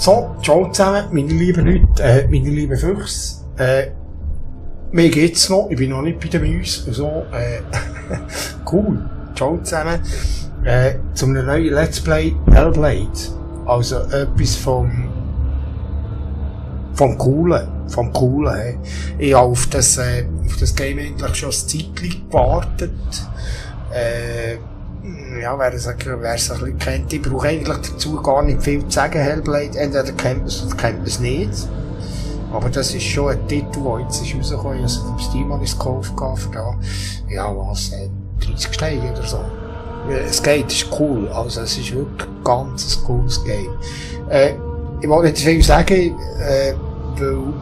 So, ciao zusammen, meine lieben Leute, meine lieben Füchse. Mir geht's noch, ich bin noch nicht bei den Mäusen. So, cool, ciao zusammen. Zu einem neuen Let's Play Hellblade. Also etwas vom Coolen. Hey. Ich habe auf das Game eigentlich schon ein Zeitchen gewartet. Ja, wer es ein bisschen kennt, ich brauche eigentlich dazu gar nicht viel zu sagen, Hellblade. Entweder kennt man es oder kennt man es nicht. Aber das ist schon ein Titel, der jetzt ist rausgekommen. Also im Steam habe ich es gekauft für da. Ja, was, 30 Steine oder so. Es geht, es ist cool. Also es ist wirklich ein ganz cooles Game. Ich wollte nicht viel sagen, weil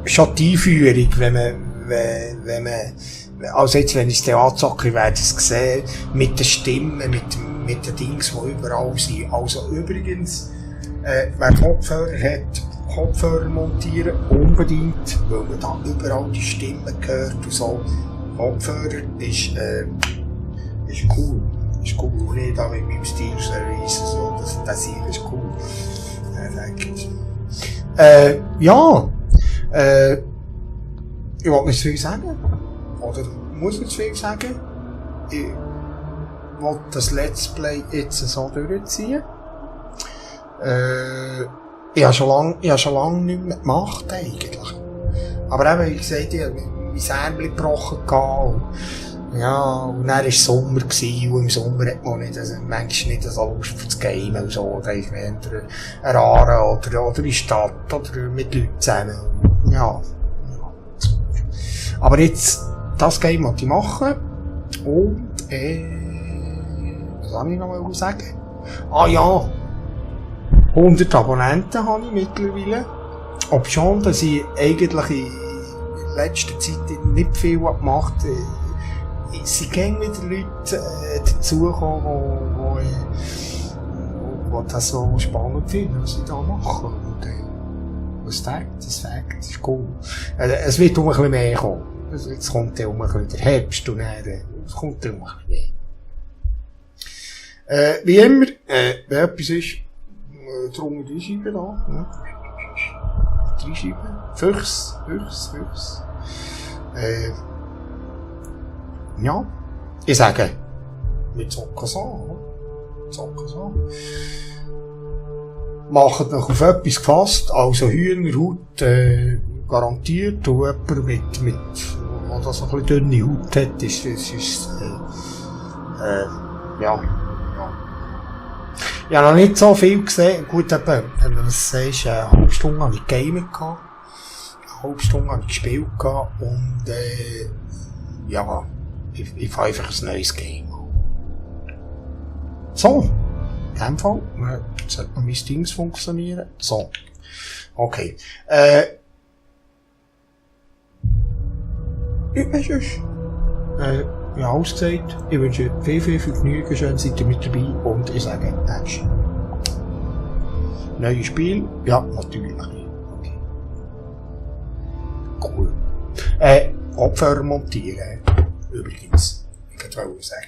schon die Einführung, wenn man also jetzt, wenn ich es anzocke, werde ich es sehen, mit den Stimmen, mit den Dings, die überall sind. Also übrigens, wer Kopfhörer hat, Kopfhörer montieren, unbedingt, weil man da überall die Stimmen hört und so. Kopfhörer ist cool. Ist cool. Und nicht da mit meinem Stil-Service, so, das hier ist cool. Ja, ich wollte nicht zu viel sagen. Oder muss nicht zu viel sagen. Ich wollte das Let's Play jetzt so durchziehen. Ich habe schon lange nicht mehr gemacht, eigentlich. Aber eben, wie gesagt, ich habe mein Ärmchen gebrochen gehabt. Ja, und dann war es Sommer gewesen, und im Sommer hat man nicht, also manchmal nicht so Lust für das Game oder so, oder ich meine, eine Rare oder in der Stadt, oder mit Leuten zusammen. Ja. Aber jetzt, das Game wollte ich machen, und, was soll ich noch mal sagen? Ah ja, 100 Abonnenten habe ich mittlerweile. Ob schon, dass ich eigentlich in letzter Zeit nicht viel gemacht habe. Es sind gerne wieder Leute dazugekommen, die das so spannend finden, was ich da mache. Und das ist cool. Es wird ein bisschen mehr kommen. Jetzt kommt dann ein bisschen der Herbst und dann kommt dann ein bisschen mehr. Wie immer, wenn etwas ist, drunter die Scheibe da. Ja. 3 Scheiben. Füchs. Ja, ich sage, wir zocken so. Macht euch auf etwas gefasst, also Hühnerhaut, garantiert, und jemand mit, der so ein bisschen dünne Haut hat, ist, ja. Ich habe noch nicht so viel gesehen, gut, eben, wenn du das sagst, eine halbe Stunde habe ich gegamet gehabt, eine halbe Stunde habe ich gespielt gehabt, und, ja, ich fahre einfach ein neues Game. So. In dem Fall. Jetzt sollte noch mein Dings funktionieren. So. Okay. Ja, alles gesagt. Ich wünsche viel Vergnügen. Schön seid ihr mit dabei. Und ich sage Action. Neues Spiel? Ja, natürlich. Okay. Cool. Kopfhörer montieren. Übrigens, ich kann es sagen.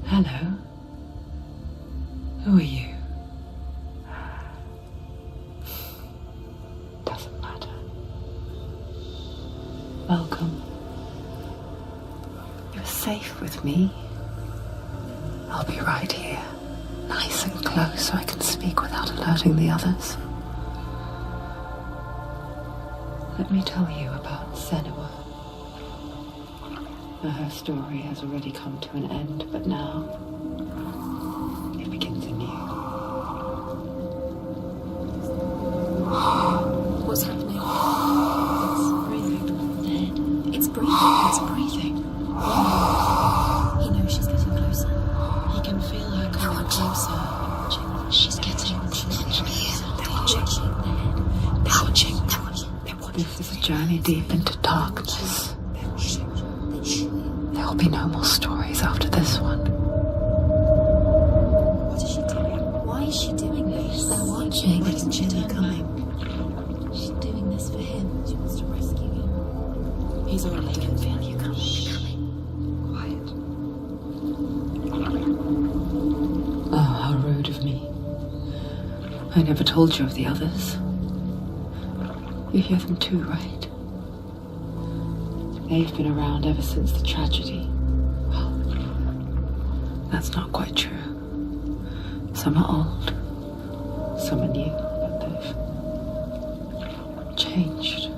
Hello. Who are you? Doesn't matter. Welcome. You're safe with me. I'll be right here, nice and close, so I can speak without alerting the others. Let me tell you about Senua. Her story has already come to an end, but now it begins anew. What's happening? It's breathing. He knows she's getting closer. He can feel her coming closer. She's getting closer. They're watching. This is a journey deep into darkness. There will be no more stories after this one. What is she doing? Why is she doing this? They're watching. They can feel her coming. She's doing this for him. She wants to rescue him. He's already can feel you coming. Quiet. Oh, how rude of me. I never told you of the others. You hear them too, right? They've been around ever since the tragedy. Well, that's not quite true. Some are old, some are new, but they've changed.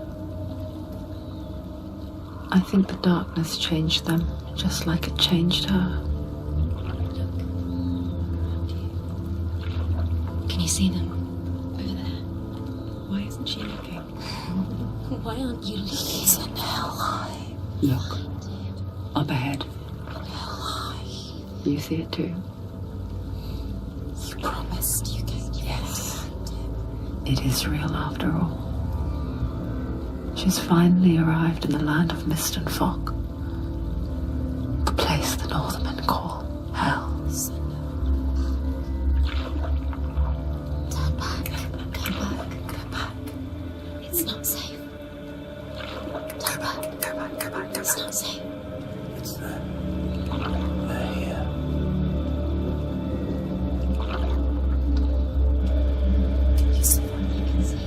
I think the darkness changed them, just like it changed her. Can you see them? Over there. Why isn't she looking? Why aren't you looking? It's in hell high. Look, up ahead. You see it too? You promised you could. Yes. It is real after all. She's finally arrived in the land of mist and fog. The place the Northmen call hell. Turn back. Go back. Go back. It's not safe. Turn back. Go back. Go back. It's not safe. It's there. They're here. You're someone you can see it.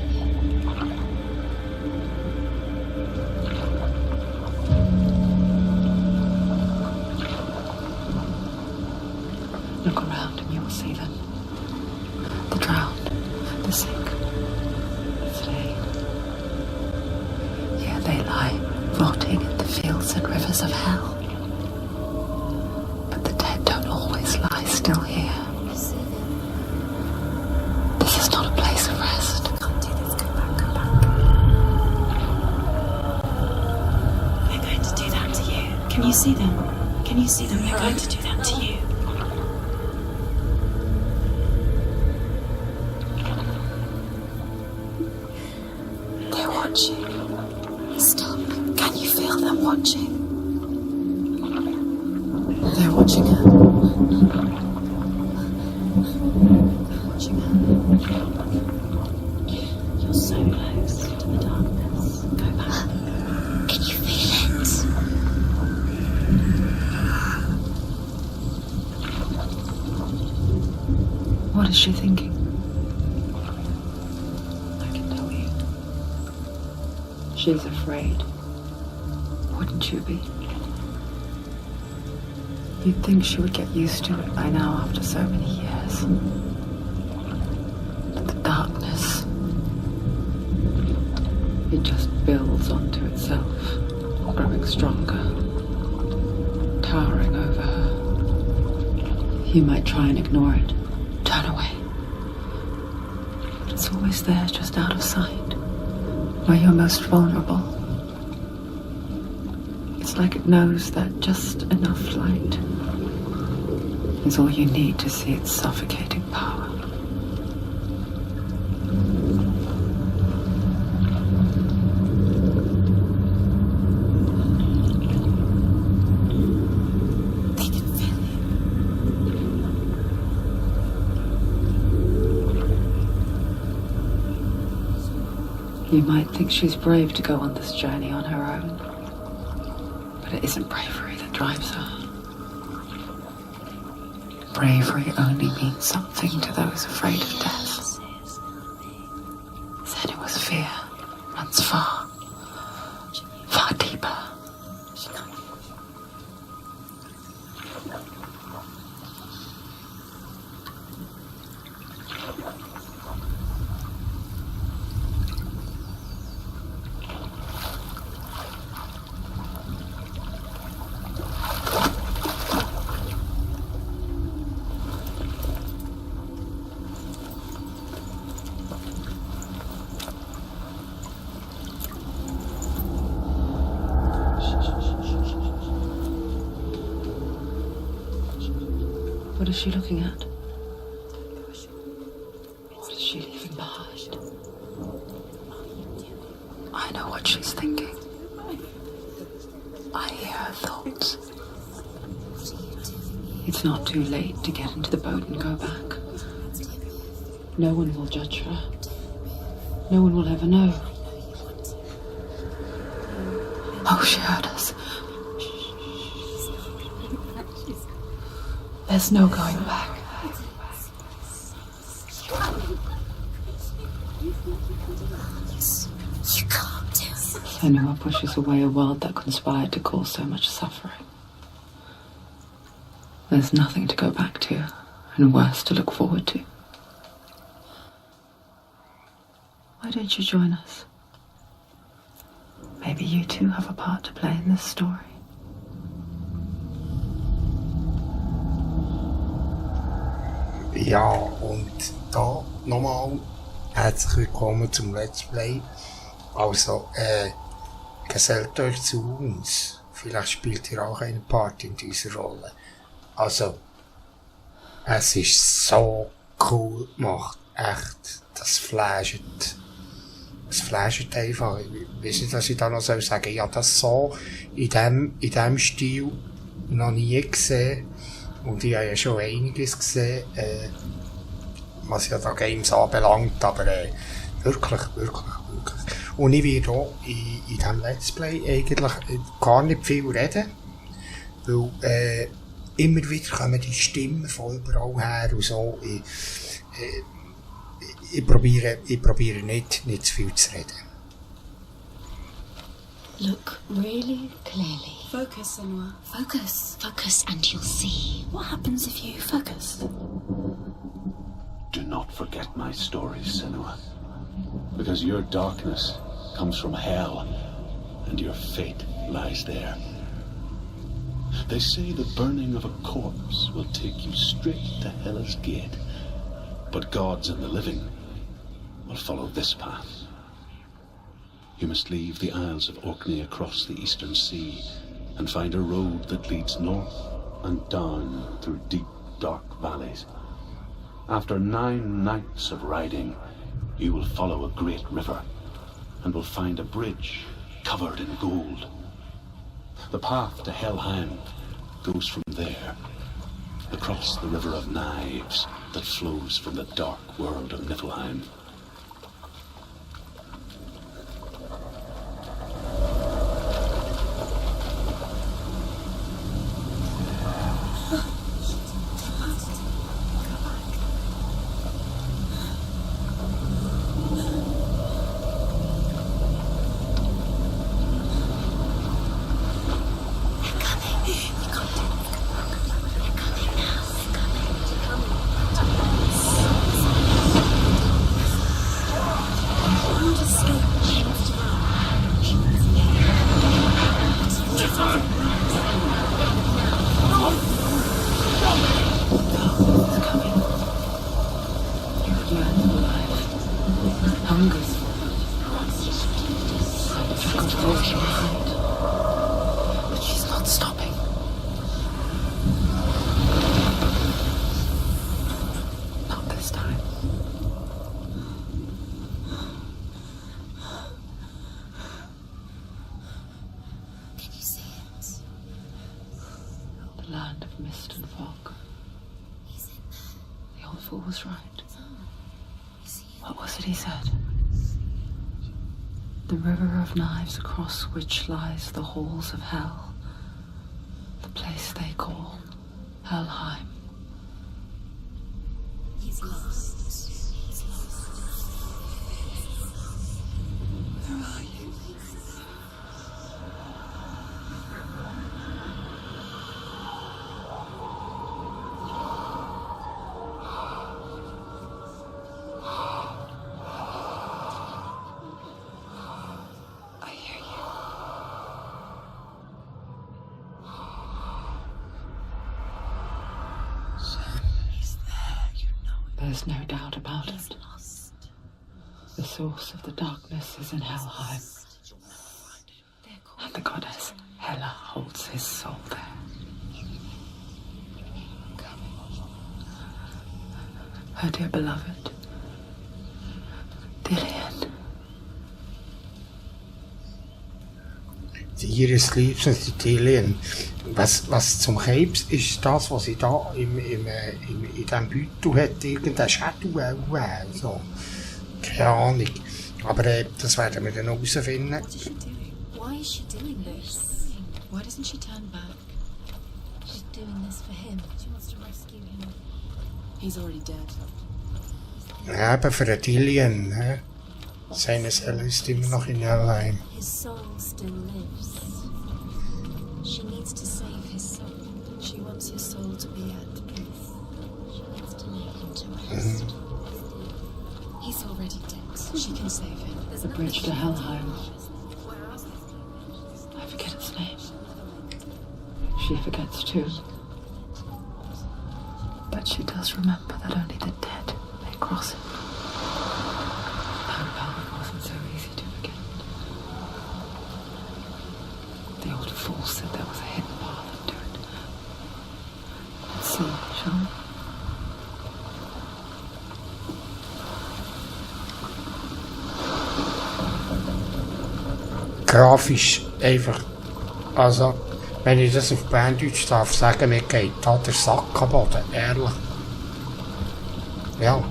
Look around and you'll see them. The drowned, the sick, the slain. Here they lie, rotting in the fields and rivers of hell. But the dead don't always lie still here. You see them. This is not a place of rest. Can't do this. Go back. Go back. They're going to do that to you. Can you see them? Can you see them? They're going to do that to you. They're watching. Stop. Can you feel them watching? They're watching her. They're watching her. You're so close to the darkness. Go back. Can you feel it? What is she thinking? I can tell you. She's afraid. Wouldn't you be? You'd think she would get used to it by now after so many years. But the darkness, it just builds onto itself, growing stronger, towering over her. You might try and ignore it, turn away. But it's always there, just out of sight, where you're most vulnerable. It's like it knows that just enough light is all you need to see its suffocating power. They can feel You might think she's brave to go on this journey on her own, but it isn't bravery that drives her. Bravery only means something to those afraid of death. Senua's fear runs far, far deeper. is she looking at? What is she leaving behind? I know what she's thinking. I hear her thoughts. It's not too late to get into the boat and go back. No one will judge her. No one will ever know. Oh, she heard us. There's no going back. You can't do it. Senua pushes away a world that conspired to cause so much suffering. There's nothing to go back to, and worse to look forward to. Why don't you join us? Maybe you too have a part to play in this story. Ja, und da nochmal herzlich willkommen zum Let's Play. Also, gesellt euch zu uns. Vielleicht spielt ihr auch eine Part in dieser Rolle. Also, es ist so cool gemacht. Echt, das flasht. Es flasht einfach. Ich weiß nicht, was ich da noch sagen soll. Ich habe das so in dem Stil noch nie gesehen. Und ich habe ja schon einiges gesehen, was ja da Games anbelangt, aber wirklich. Und ich werde auch in diesem Let's Play eigentlich gar nicht viel reden, weil immer wieder kommen die Stimmen von überall her und so. Ich probiere nicht zu viel zu reden. Look really clearly. Focus, Senua. Focus, and you'll see. What happens if you focus? Do not forget my stories, Senua. Because your darkness comes from hell, and your fate lies there. They say the burning of a corpse will take you straight to Hell's gate, but gods and the living will follow this path. You must leave the Isles of Orkney across the eastern sea and find a road that leads north and down through deep, dark valleys. After 9 nights of riding, you will follow a great river and will find a bridge covered in gold. The path to Helheim goes from there, across the River of Knives that flows from the dark world of Niflheim. But she's not stopping. Not this time. Can you see it? The land of mist and fog. He's in there. The old fool was right. You see it? What was it he said? The river of knives across which lies the halls of hell, the place they call Helheim. He's lost. He's lost. Where are you? There's no doubt about it. The source of the darkness is in Helheim. And the goddess Hela holds his soul there. her dear beloved, Dillian. Ihres Liebsten, die Dillian. Was zum Krebs ist das, was sie da in diesem Beutel hat, irgendein Schädel auch, so. Keine Ahnung. Aber das werden wir dann noch herausfinden. Why is she doing this? Why doesn't she turn back? She's doing this for him. She wants to rescue him. He's already dead. Ja, eben für den Dillian, ne? Seine Seele ist immer noch in Hellheim. His soul still lives. She needs to save his soul. She wants his soul to be at peace. She needs to lay him to rest. He's already dead. She can save him. The bridge to Hellheim. I forget its name. She forgets too. But she does remember that only the dead may cross it. Hellbound wasn't so easy to forget. The old fool said there was a hidden path into it. Let's see, shall we? Grafisch einfach, also, wenn ich das auf Berndeutsch darf sagen, mir geht da der Sack am Boden, ehrlich. Ja.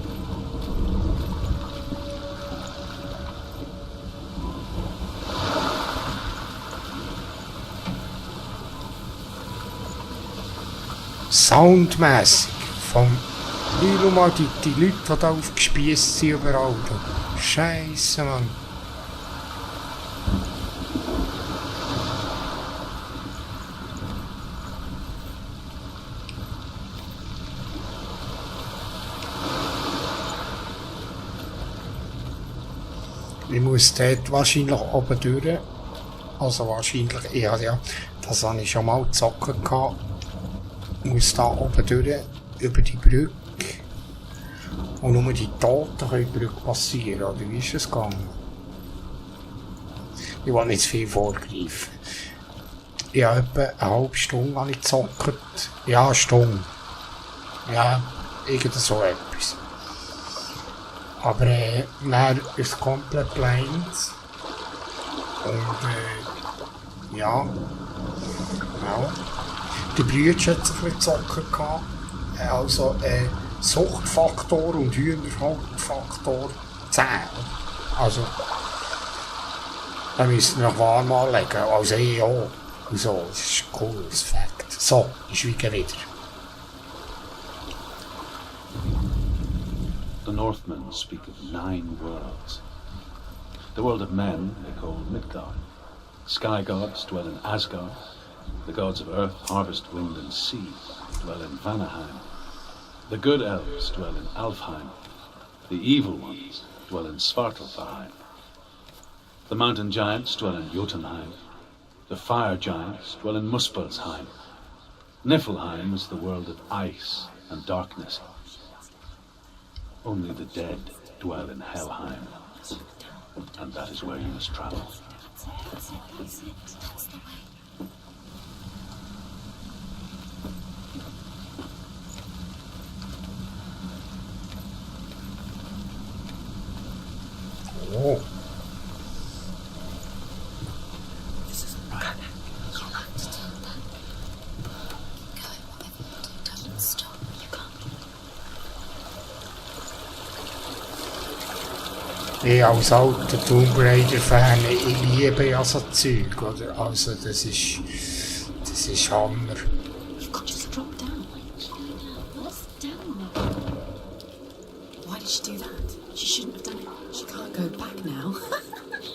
Soundmässig, schau mal die Leute, die da aufgespiesst sind überall. Scheisse, Mann. Ich muss dort wahrscheinlich oben durch. Also wahrscheinlich, ja, das habe ich schon mal gezockt gehabt. Ich muss da oben durch, über die Brücke. Und nur die Toten können die Brücke passieren, oder wie ist es gegangen? Ich will nicht zu viel vorgreifen. Ich habe etwa eine halbe Stunde gezockt. Ja, eine Stunde. Ja, irgend so etwas. Aber dann ist es komplett blind. Und ja. Die Brüder hat sich ein bisschen gezockt gehabt. Also Suchtfaktor und Hühnerhautfaktor 10. Also da müsst ihr noch warm anlegen. Also ja. Und so, das ist ein cooles Fakt. So, ich schweige wieder. The Northmen speak of 9 worlds. The world of men they call Midgard. Sky gods dwell in Asgard. The gods of earth, harvest, wind and sea dwell in Vanaheim. The good elves dwell in Alfheim. The evil ones dwell in Svartalfheim. The mountain giants dwell in Jotunheim. The fire giants dwell in Muspelheim. Niflheim is the world of ice and darkness. Only the dead dwell in Hellheim, and that is where you must travel. Oh. Ich als alter Tomb Raider-Fan, ich liebe ja so Zeug, oder? Also das ist Hammer. You've got to drop down. What's down there? Why did she do that? She shouldn't have done it. She can't go back now.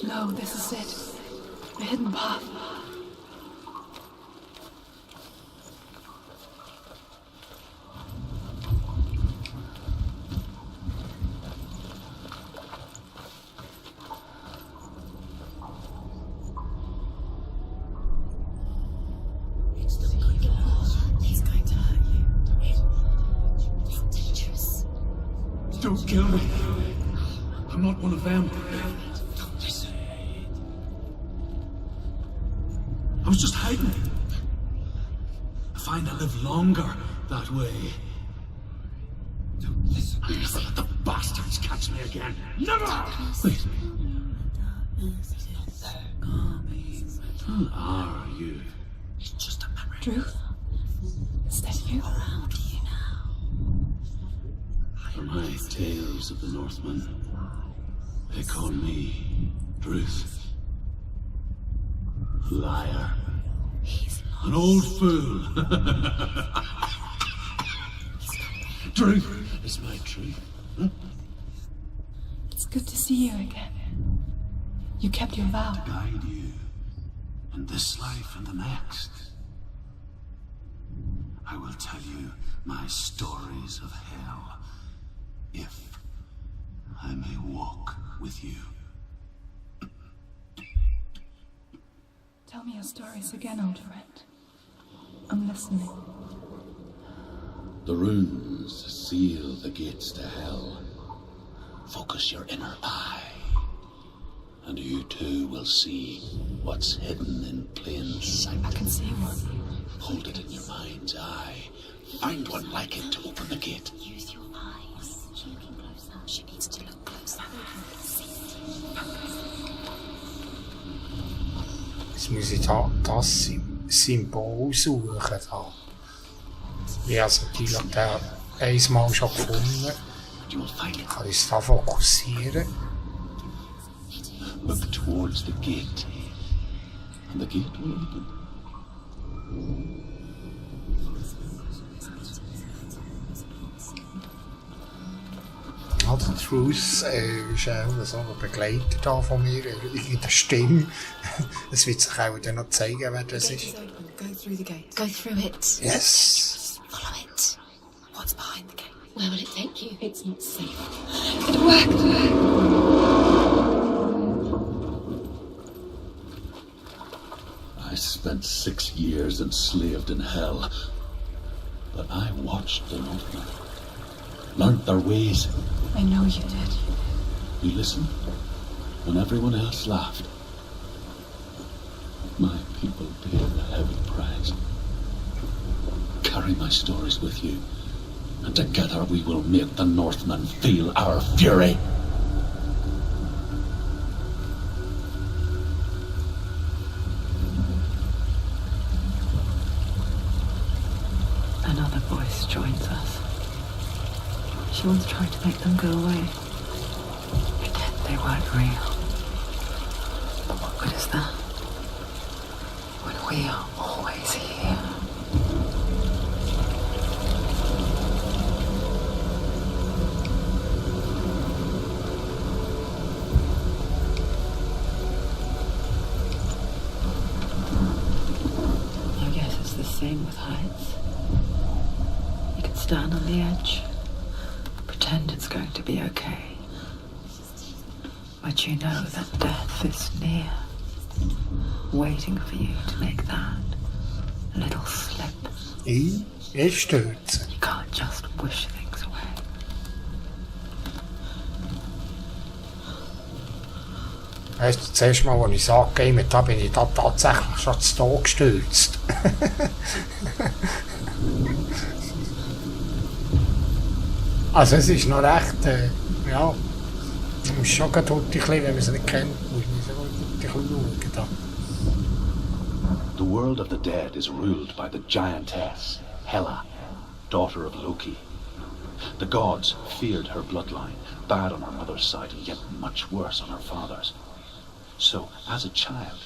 No, this is it. The hidden path. Don't kill me. I'm not one of them. I was just hiding. I find I live longer that way. Never let the bastards catch me again. Never! Wait. Who are you? It's just a memory. Truth? Is that you? Around you now. For my tales of the Northmen, they call me Druth. Liar. He's An old fool. Truth is my truth. It's good to see you again. You kept your vow. Guide you in this life and the next. I will tell you my stories of hell, if I may walk with you. Tell me your stories again, old friend. I'm listening. The runes seal the gates to hell. Focus your inner eye, and you too will see what's hidden in plain sight. I can see one. Hold it in your mind's eye. Find one like it to open the gate. Use your eyes. She looking closer. She needs to look closer. Jetzt muss ich da das Symbol suchen. Da. Ich habe es natürlich einmal schon gefunden. You will find it. Kann ich es da fokussieren? Look towards the gate, and the gate will open. Ja, der Truth ist auch so ein Begleiter da von mir, in der Stimme. Es wird sich auch dann noch zeigen, wer das ist. Go through the gate. Go through it. Yes! Follow it. What's behind the gate? Where will it take you? It's not safe. It worked! I spent 6 years enslaved in hell, but I watched the Northmen, learnt their ways. I know you did. You listened when everyone else laughed. My people paid a heavy price. Carry my stories with you, and together we will make the Northmen feel our fury. Another voice joins us. She once tried to make them go away. Pretend they weren't real. But what good is that? When we are always here. I guess it's the same with heights. You can stand on the edge, pretend it's going to be okay. But you know that death is near, waiting for you to make that little slip. Ich stürze. You can't just wish things away. Weißt du, zuerst mal, als ich es angegeben habe, bin ich da tatsächlich schon zu Tod gestürzt. Also es ist noch recht, ja, man muss schon gerade ein bisschen, wenn man es nicht kennt, muss man es ein bisschen schauen. Da. The world of the dead is ruled by the giantess, Hela, daughter of Loki. The gods feared her bloodline, bad on her mother's side and yet much worse on her father's. So, as a child,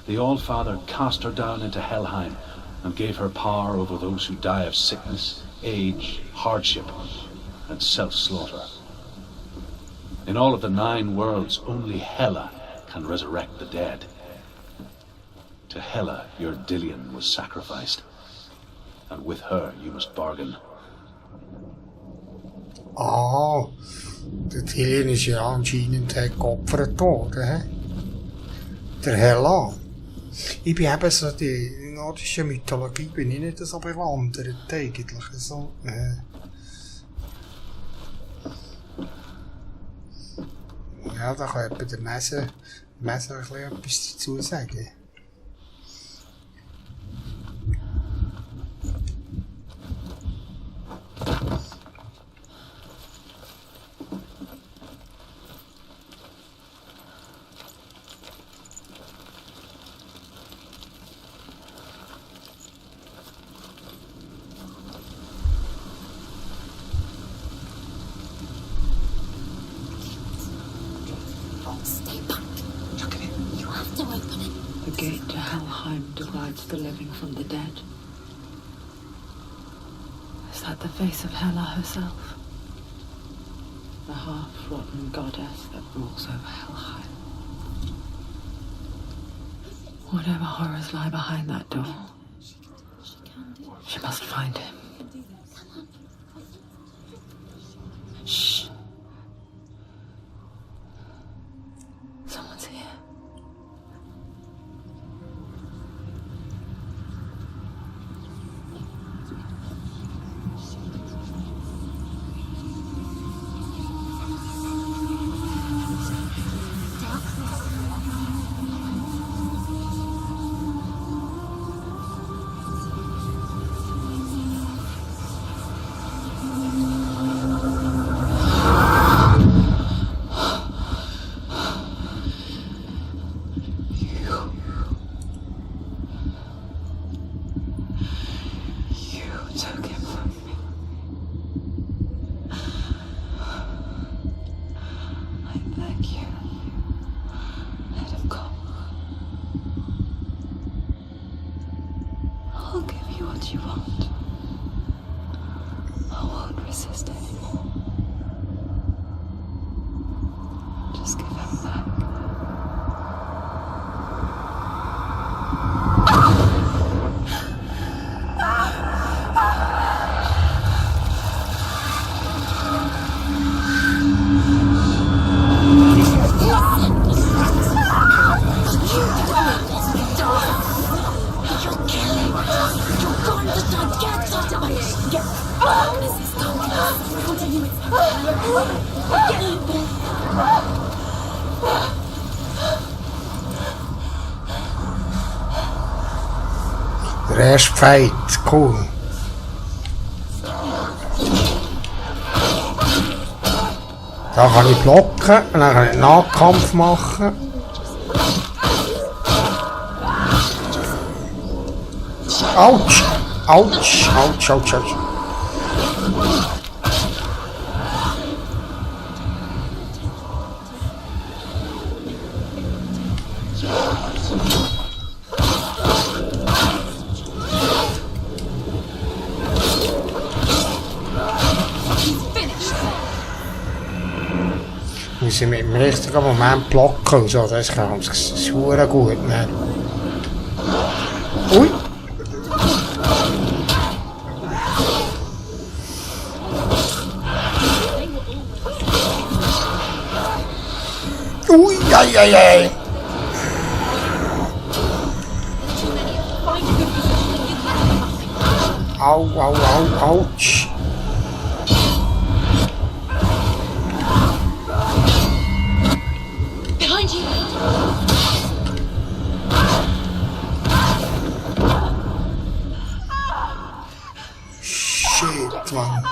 the All-Father cast her down into Helheim and gave her power over those who die of sickness, age, hardship, and self-slaughter. In all of the 9 worlds, only Hela can resurrect the dead. To Hela, your Dillion was sacrificed, and with her you must bargain. Ah, der Dillion ist ja anscheinend geopfert worden, hä? Der Hela. Ich bin eben so, die nordische Mythologie bin ich nicht so bewandert, eigentlich. So, ja, da kann der Messer ein bisschen etwas dazu sagen. The gate to Helheim divides the living from the dead. Is that the face of Hela herself? The half-rotten goddess that rules over Helheim. Whatever horrors lie behind that door, she must find him. Shh. Someone's here. You want. I won't resist anymore. Just give him back. Der erste Fight, cool. Da kann ich blocken und dann kann ich einen Nahkampf machen. Autsch! Autsch! Autsch! Autsch! Autsch! Wir sind mit dem richtigen Moment blocken, so, das ist super gut. Ne? Ui! Ui, ai, ai, ai! Au, au, au, ouch! Shit, man.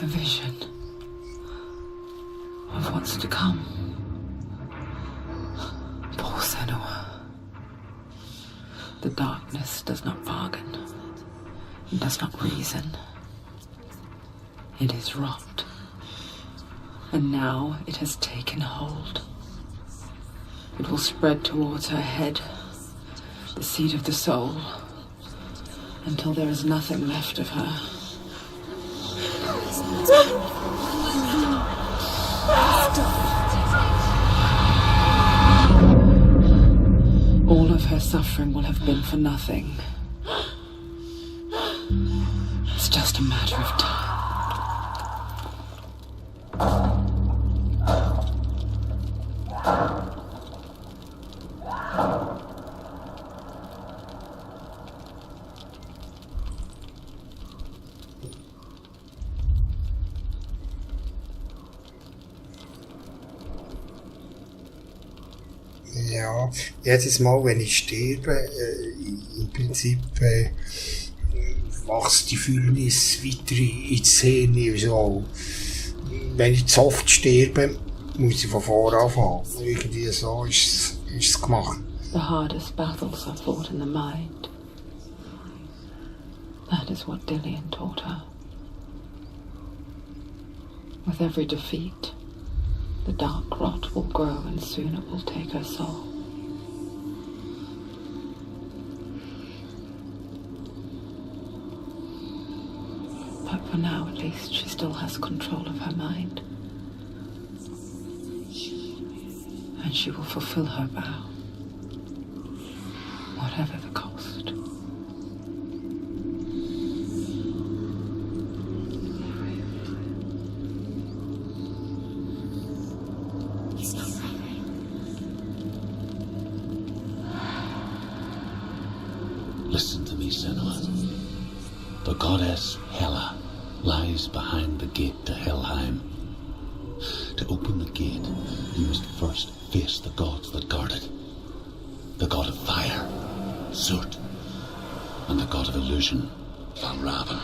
A vision of what's to come. Poor Senua. The darkness does not bargain, it does not reason. It is rot, and now it has taken hold. It will spread towards her head, the seat of the soul, until there is nothing left of her. All of her suffering will have been for nothing. It's just a matter of time. Ja, jedes Mal, wenn ich sterbe, im Prinzip wächst die Fühlnis weiter ins Hirn. So. Wenn ich zu oft sterbe, muss ich von vorne anfangen. Irgendwie so ist es gemacht. The hardest battles are fought in the mind. That is what Dillian taught her. With every defeat, the dark rot will grow and soon it will take her soul. But for now, at least, she still has control of her mind. And she will fulfill her vow, whatever the cost. Listen to me, Senua. The goddess Hela lies behind the gate to Helheim. To open the gate, you must first face the gods that guard it. The god of fire, Surt, and the god of illusion, Valravan.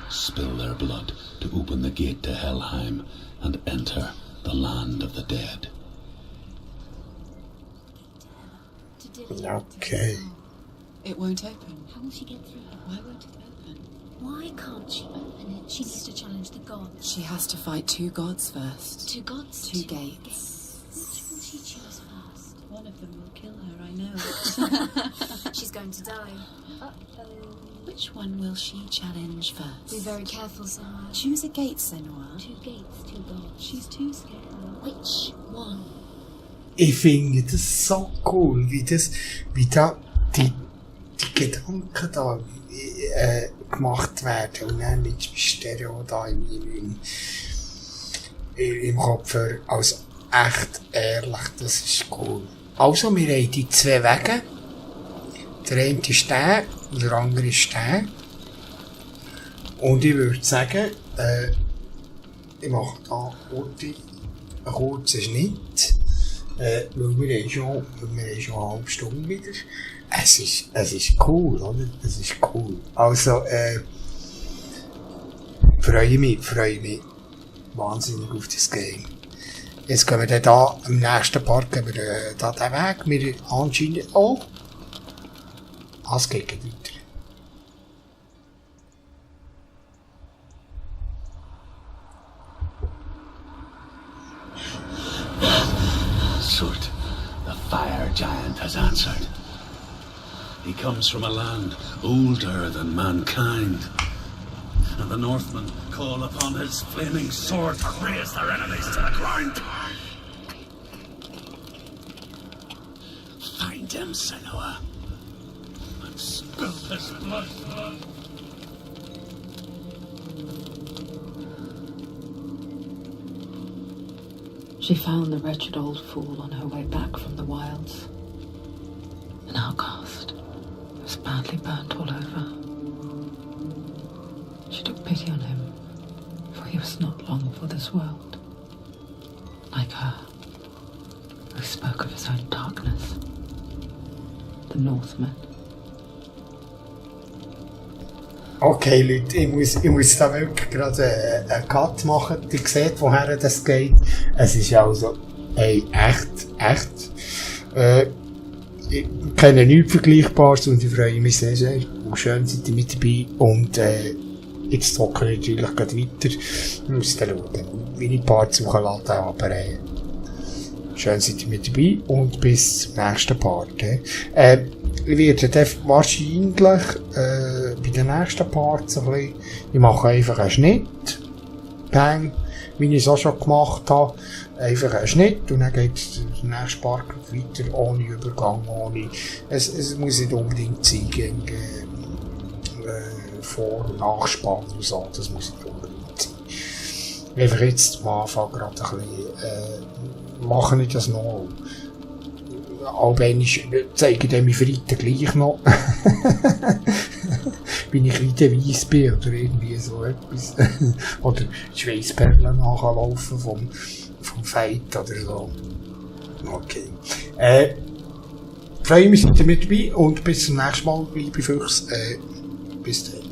Spill their blood to open the gate to Helheim and enter the land of the dead. Okay. It won't open. How will she get through? Why won't it open? Why can't she open it? She needs to challenge the gods. She has to fight 2 gods first. 2 gods? 2 gates. Which will she choose first? One of them will kill her, I know. She's going to die. Which one will she challenge Be first? very careful, Senua. Choose a gate, Senua. 2 gates, 2 gods. She's too scared. Which one? Ich finde das so cool, wie da die Gedanken da gemacht werden und dann mit Stereo da im Kopf als echt ehrlich, das ist cool. Also, wir haben die 2 Wege. Der eine ist der, und der andere ist der. Und ich würde sagen, ich mache da einen kurzen Schnitt. Weil wir haben schon eine halbe Stunde wieder. Es ist cool, oder? Es ist cool. Also, freue mich wahnsinnig auf das Game. Jetzt gehen wir dann da, im nächsten Part gehen wir da den Weg. Wir anscheinend auch. Es geht weiter. Surt, the fire giant, has answered. He comes from a land older than mankind. And the Northmen call upon his flaming sword to raise their enemies to the ground. Find him, Senua, and spill his blood. She found the wretched old fool on her way back from the wilds. An outcast. He was badly burnt all over. She took pity on him, for he was not long for this world. Like her, who spoke of his own darkness. The Northmen. Okay, Leute, ich muss da wirklich gerade einen Cut machen. Ihr seht, woher das geht. Es ist also, echt. Ich kenne nichts Vergleichbares und ich freue mich sehr, sehr. Und schön seid ihr mit dabei. Und, jetzt zocken wir natürlich gleich weiter. Ich muss dann schauen, wie ich Parts hochladen, aber, schön seid ihr mit dabei und bis zum nächsten Part. Ich werde dann wahrscheinlich bei den nächsten Parts ein bisschen, ich mache einfach einen Schnitt, bang, wie ich es auch schon gemacht habe, einfach einen Schnitt und dann geht der nächste Part weiter, ohne Übergang, es muss nicht unbedingt sein, gegen Vor- und Nachspann und so, das muss nicht unbedingt sein. Einfach jetzt am Anfang gerade ein bisschen, mache ich das noch. Albanisch zeigen dem Freitag gleich noch. Bin ich wieder weiss bin oder irgendwie so etwas. Oder Schweissperlen nachlaufen vom Fight oder so. Okay. Freue mich, seid ihr mit dabei und bis zum nächsten Mal, liebe Füchse. Bis dann.